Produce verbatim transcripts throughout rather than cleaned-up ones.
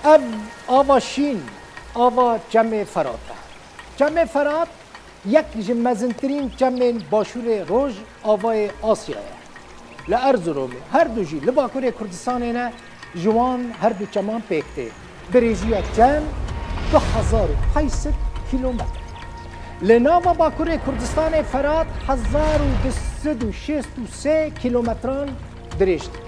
Ev ava şîn, ava Çemê Ferat e. Çemê Ferat yek ji mezintirîn çemên başûrê Rojavayê Asyayê ye. Li Erzurumê, her du jî li Bakurê Kurdistanê ne, ji wan her du çeman pêk tê. Dirêjiya çem du hezar û heyt sed kîlometre. Li nava Bakurê Kurdistanê Ferat hezar û du sed û şêst û sê kîlometran dirêj dibe.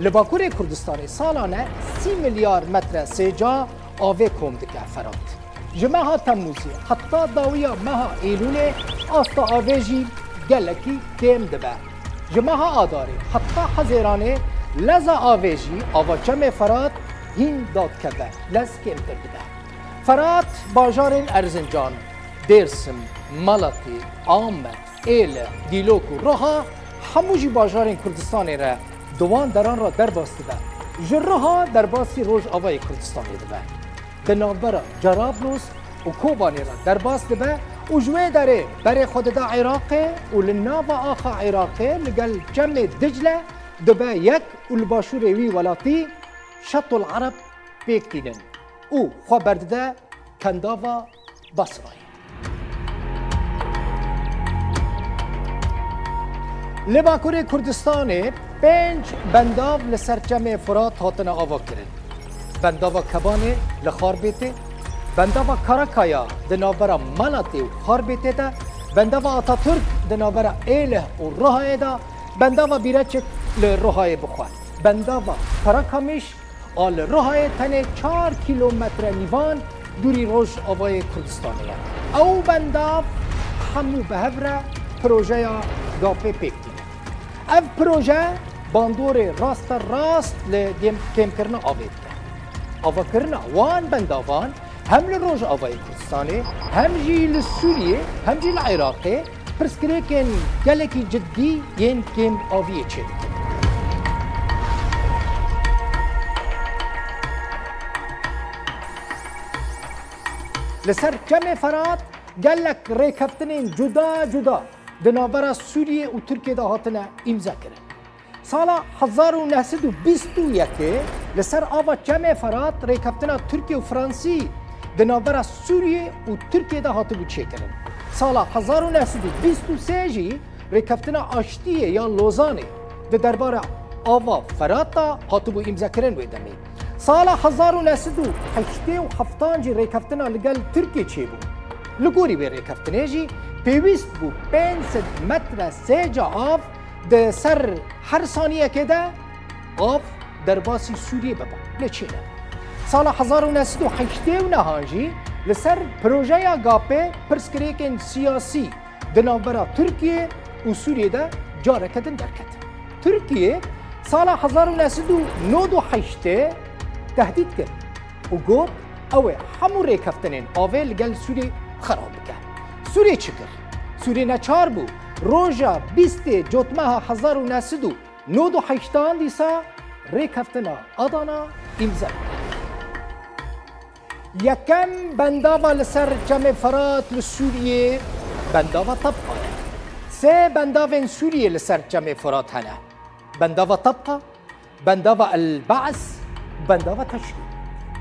Li Bakurê Kurdistanê salane sî milyar metre sêca avê kom dike Ferat. Ji meha Temmûzê heta dawiya meha Êlûlê asta avê jî gelekî kêm dibe. Ji meha Adarê heta Hezêranê leza avê jî ava Çemê Ferat hîn dadikeve, lez kêmtir dibe. Ferat bajarên Erzincan, Dêrsim, Malatê, Amed, Êlih, Dîlok û Riha hemû jî bajarên Kurdistanê re di wan deran re derbas dibe. Ji Riha derbasî Rojavayê Kurdistanê dibe. Di navbera Cerablos û Kobanê re derbas dibe û ji wê derê berê xwe dide Iraqê û li nava axa Iraqê li gel Çemê Dicle dibe yek û li başûrê wî welatî Şetul Ereb pêk tînin û xwe berdide Kendava Basrayê. Li Bakurê Kurdistanê pênc bendav li ser Çemê Firat hatine avakirin. Bendava Kebanê li Xarbêtê, bendava Karakaya di navbera Malatê û Xarbêtê de, bendava Atatürk di navbera Êlih û Rihayê de, bendava Bîreçik li Rihayê bixwe. Bendava Karakamîş a li Rihayê tenê çar kîlometre nîvan dûrî Rojavayê Kurdistanê ye. Ew bendav hemû bi hev re projeya GAPê pêk tîne. Ev proje bandorê raste rast li kêm-, kêmkirina avê dike. Avakirina wan bendavan hem li Rojavayê Kurdistanê, hem jî li Sûriyê, hem jî li Iraqê pirsgirêkên gelekî cidî yên kêmaviyê çêdikin. Li ser Çemê Ferat gelek rêkeftinên cuda cuda di navbera Sûriyê û Tirkiyê de hatine îmzekirin. Sala hezar û neh sed û bîst û yekê li ser ava Çemê Ferat rêkeftina Tirkiye û Fransî di navbera Sûriyê û Tirkiyê de hatibû çêkirin. Sala hezar û neh sed û bîst û sê jî rêkeftina aştiyê ya Lozanê di derbara ava Ferat de hatibû îmzekirin wê demê. Sala hezar û neh sed û heştê û heftan jî rêkeftina li gel Tirkiyê çêbû. Li gorî wê rêkeftinê jî pêwîst bû pênc sed metre sêca av di ser her saniyekê de av derbasî Sûriyê bibe. Lê çênebû. Sala hezar û neh sed û heştê û nehan jî li ser projeya GAPê pirsgirêkên siyasî di navbera Tirkiye û Sûriyê de careke din derket. Tirkiye sala hezar û neh sed û nod û heştê tehdît kir û got, ew ê hemû rêkeftinên avê li gel Sûriyê xerab bike. Sûriyê çi kir? Sûriyê neçar bû. Roja bîstê Cotmeha hezar û neh sed û nod û heştan dîsa rêkeftina Adana îmze bike. Yekem bendava li ser Çemê Firat li Sûriyê bendava Tebqa ye. Sê bendavên Sûriyê li ser Çemê Firat hene. Bendava Tebqa, bendava El Ba's, bendava Teşrî.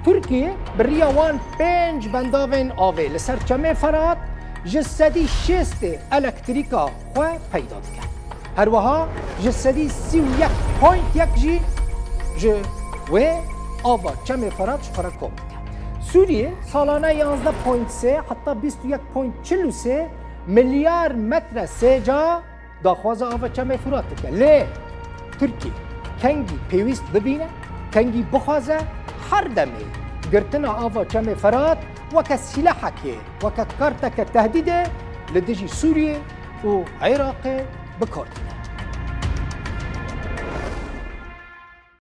Tirkiye bi riya wan pênc bendavên avê li ser Çemê Firat ji sedî şêstê elektrîka xwe peyda dike. Her wiha ji sedî sî û yek point yek jî ji wê ava Çemê Firat ji xwe re kom dike. Sûriyê salane yanzdeh point sê heta bîst û yek point çil û sê milyar metre sêca daxwaza ava Çemê Firat dike. Lê Tirkiye kengî pêwîst bibîne, kengî bixwaze, her demê girtina ava Çemê Firat weke sîlehekê, weke karteke tehdîdê li dijî Sûriyê û Iraqê bi kar tîne.